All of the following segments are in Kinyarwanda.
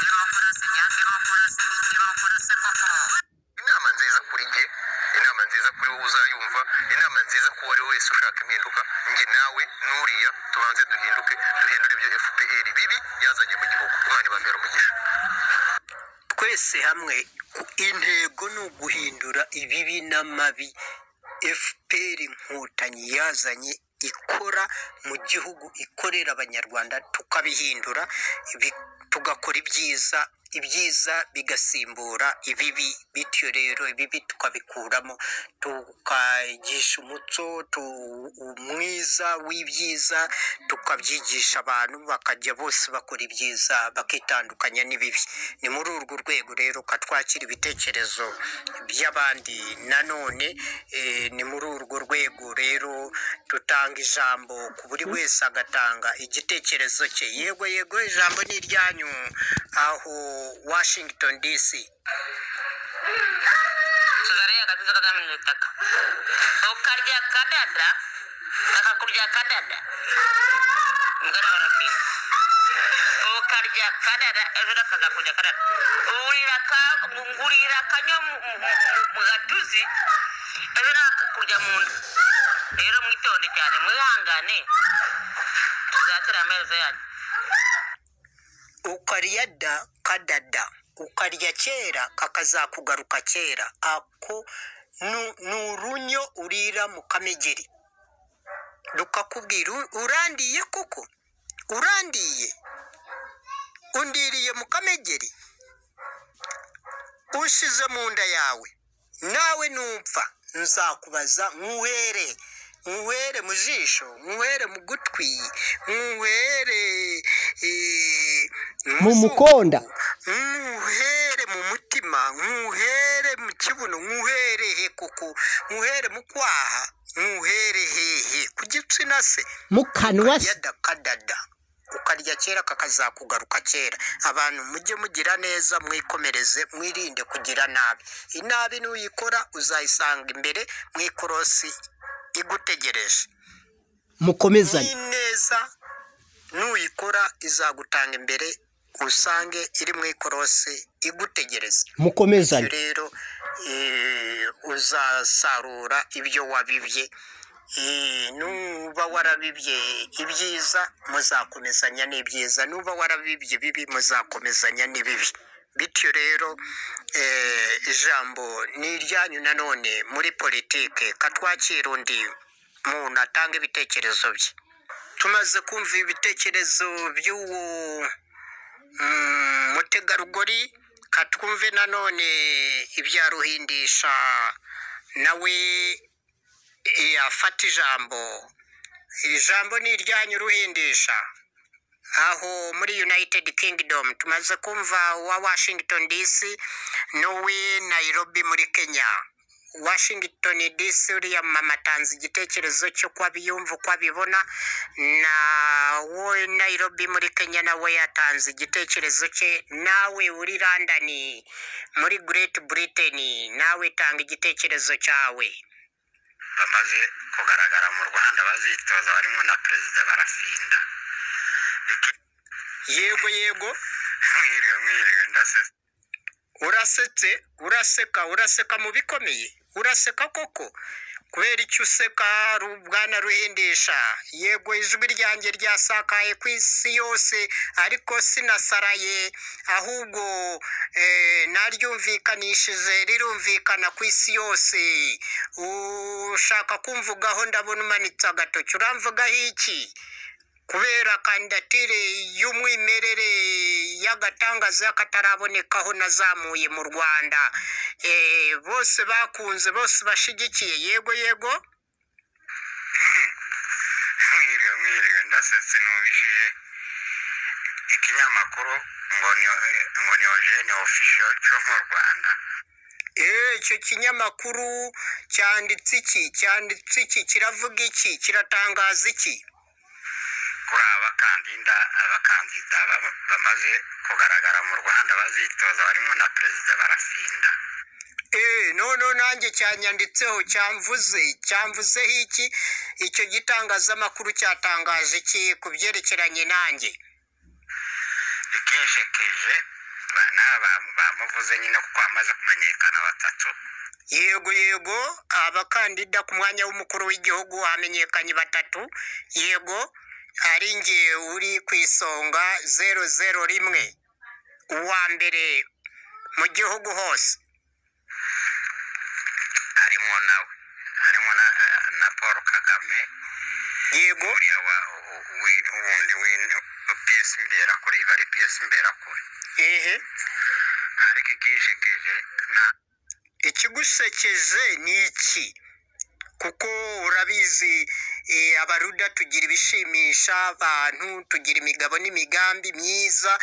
Demokarasi nyademokarasi ni demokarasi koko. Inama nziza kuri njye, inama nziza kuri wowe uzayumva, inama nziza ku uwo ari we wese ushaka impinduka, njye nawe n'uriya tubanze duhinduke, duhindure ibyo FPR bibi yazanye mu gihugu. Imana ibambere umugisha. Twese hamwe intego ni uguhindura ibibi n'amabi FPR Inkotanyi yazanye ikora mu gihugu, ikorera Abanyarwanda, tukabihindura, tugakora ibyiza, ibyiza bigasimbura ibibi. Bityo rero ibibi tukabikuramo, tukagisha umuco mwiza w'ibyiza, tukabyigisha abantu bakajya bose bakora ibyiza, bakitandukanya n'ibibi. Ni muri urwo rwego rero katwakira ibitekerezo by'abandi nanone. Ni muri urwo rwego rero dutanga ijambo ku buri wese agatanga igitekerezo cye. Yego yego, ijambo ni iryanyu aho Washington DC. Tuzariya agatuza kagame itaka, ukarya kadada kakakurya kadada, mugana barapinga, ukarya kadada ejo kakakurya kadada, urira ka ngurira akanyo mu gatuzi, ejo nakakurya mu nda. Rero mwitonde cyane, mwihangane, tuzatera amaherezo yanyu. Ukarya da kadada, ukarya kera kakazakugaruka kera. Ako ni urunyo urira mu kamegeri rukakubwira: "Urandiye koko, urandiye, undiriye mu kamegeri, ushize mu nda yawe, nawe nupfa nzakubaza, nkuhere, nkuhere mu jisho, nkuhere mu gutwi, nkuhere mu zuru, mukonda, nkuhere mu mutima, nkuhere mu kibuno, nkuhere he koko, nkuhere mu kwaha, nkuhere hehe ku gitsina se?" Mu kanwa se? Ukarya kadada, ukarya kera kakazakugaruka kera. Abantu mujye mugira neza, mwikomereze, mwirinde kugira nabi. Inabi nuyikora uzayisanga imbere mu ikorosi igutegereje. Mukomezanye. N'ineza nuyikora izagutanga imbere, usange iri mu ikorosi igutegereza. Mukomezanye. Rero uzasarura ibyo wabibye. Nuba warabibye ibyiza, muzakomezanya n'ibyiza; nuba warabibye ibibi, muzakomezanya n'ibibi. Bityo rero ijambo ni iryanyu nanone muri politike. Katwakira undi muntu atanga ibitekerezo bye. Tumaze kumva ibitekerezo by'uwo mutegarugori, katwumve nanone ibya Ruhindisha, nawe afata ijambo. Ijambo ni iryanyu, Ruhindisha, aho muri United Kingdom. Tumaze kumva uwa Washington DC n'uwi Nairobi muri Kenya. Washington DC, uriya mama atanze igitekerezo cyo ko abiyumva, uko abibona. Na we Nairobi muri Kenya nawe yatanze igitekerezo cye. Nawe uri London muri Great Britain, nawe tanga igitekerezo cyawe. Bamaze kugaragara mu Rwanda bazitoza barimo na Perezida Barafinda. Yego yego. Mwiriwe, mwiriwe, ndasetse. Urasetse, uraseka, uraseka mu bikomeye, uraseka koko. Kubera icyo useka, bwana Ruhindisha? Yego, ijwi ryanjye ryasakaye ku isi yose, ariko sinasaraye, ahubwo naryumvikanishije, rirumvikana ku isi yose. Ushaka kumvugaho? Ndabona umanitse agatoki. Uramvugaho iki kubera kandidatire y'umwimerere y'agatangaza katarabonekaho nazamuye mu Rwanda, bose bakunze, bose bashigikiye? Yego yego. Mwiriwe, mwiriwe, ndasetse. Numvishije ikinyamakuru ngo ni Eugene Official cyo mu Rwanda. Icyo kinyamakuru cyanditse iki? Cyanditse iki? Kiravuga iki? Kiratangaza iki? Kuri abakandida bamaze kugaragara mu Rwanda bazitoza barimo na Perezida Barafinda. None nanjye cyanyanditseho, cyamvuze. Cyamvuzeho iki? Icyo gitangazamakuru cyatangaje iki ku byerekeranye nanjye? Ikinshekeje N'aba bamuvuze nyine kuko bamaze kumenyekana batatu. Yego yego, abakandida ku mwanya w'umukuru w'igihugu hamenyekanye batatu. Yego, ari nge uri ku isonga 001, uwa mbere mu gihugu hose. Harimo nawe, harimo na Paul Kagame. Yego. Uriya wa wundi PS Imberakuri, iba ari PS Imberakuri. Ehe. Ariko igishekeje na Ikigusekeje ni iki? Kuko urabizi, abaruda tugira ibishimisha abantu, tugira imigabo n'imigambi myiza.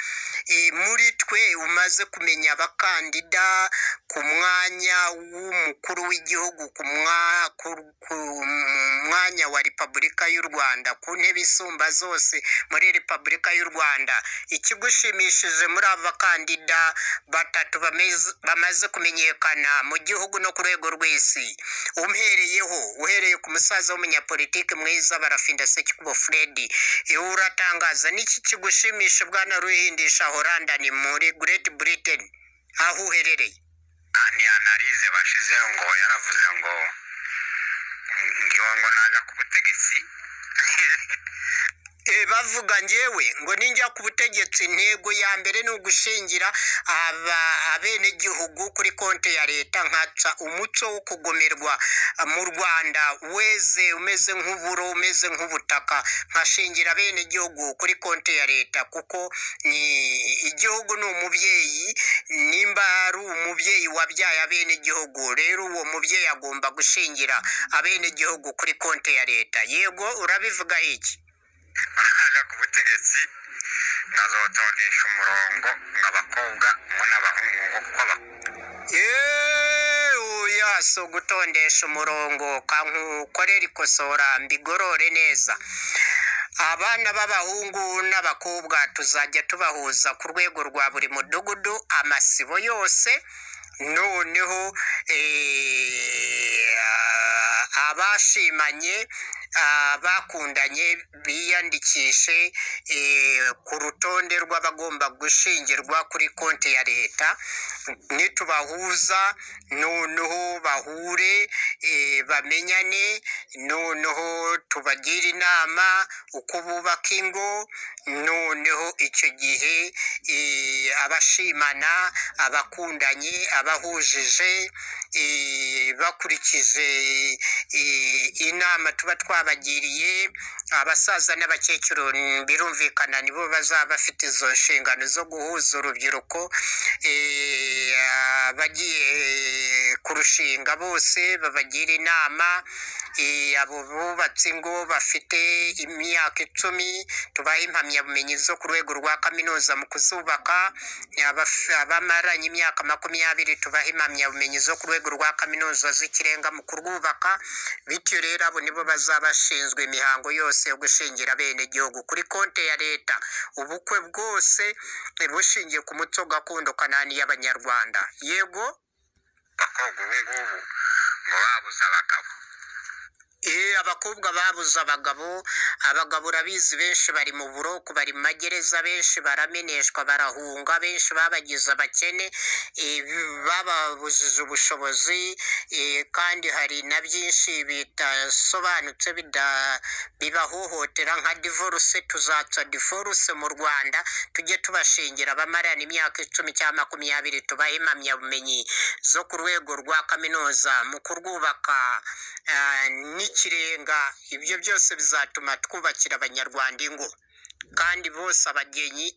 Muri twe umaze kumenya abakandida ku mwanya w'umukuru w'igihugu, ku mwanya wa Repubulika y'u Rwanda, ku ntebe isumba zose muri Repubulika y'u Rwanda, ikigushimishije muri aba bakandida batatu bamaze kumenyekana mu gihugu no ku rwego rw'isi, umpereyeho, uhereye ku musaza w'umunyapolitiki mwiza Barafinda Sekikubo Fred, uratangaza n'iki kigushimisha, bwana Ruhindisha Horanda, ni muri Great Britain aho uherereye? Ni analyse bashizeho ngo yaravuze ngo ngiwe ngo naja ku butegetsi. Bavuga njyewe ngo ninjya ku butegetsi, intego ya mbere ni ugushingira aba abenegihugu kuri konti ya leta, nkaca umuco wo kugomerwa mu Rwanda weze umeze nk'uburo, umeze nk'ubutaka, nkashingira abenegihugu kuri konti ya leta, kuko ni igihugu ni umubyeyi. Nimba ari umubyeyi wabyaye abenegihugu, rero uwo mubyeyi agomba gushingira abenegihugu kuri konti ya leta. Yego, urabivuga iki? Naja ku butegetsi nkazotondesha umurongo ngo abakobwa ngo n'abahungu ngo kuko Oya, si ugutondesha umurongo, kankukorera ikosora mbigorore neza. Abana b'abahungu n'abakobwa tuzajya tubahuza ku rwego rwa buri mudugudu, amasibo yose, noneho abashimanye, abakundanye biyandikishe ku rutonde rw'abagomba gushingirwa kuri konti ya leta. Nitubahuza, noneho bahure, bamenyane, noneho tubagire inama uko bubaka ingo. Noneho icyo gihe abashimana, abakundanye, abahujije, bakurikije inama tuba twabagiriye, abasaza n'abakecuru, birumvikana nibo bazaba bafite izo nshingano zo guhuza urubyiruko. Abagiye kurushinga bose babagira inama. Abo bubatse ingo bafite imyaka 10 tubahe impamyabumenyi zo ku rwego rwa kaminuza mu kuzubaka. Abamaranye imyaka 20 tubahe impamyabumenyi zo ku rwego rwa kaminuza z'ikirenga mu kurwubaka. Bityo rero abo nibo bazaba bashinzwe imihango yose yo gushingira abenegihugu kuri konti ya leta, ubukwe bwose bushingiye ku muco gakondo kanani y'Abanyarwanda. Yego. Abakobwa ubu ngubu ngo babuze abagabo. Abakobwa babuze abagabo. Abagabo urabizi, benshi bari mu buroko, bari mu magereza, benshi barameneshwa, barahunga, benshi babagize abakene, bababujije ubushobozi, kandi hari na byinshi bidasobanutse bibahohotera nka divorce. Tuzaca divorce mu Rwanda, tujye tubashingira abamarana imyaka 10 cyangwa 20, tubahe impamyabumenyi zo ku rwego rwa kaminuza mu kurwubaka n'ikirenga. Ibyo byose bizatuma twubakira Abanyarwanda ingo kandi bose abagenyi.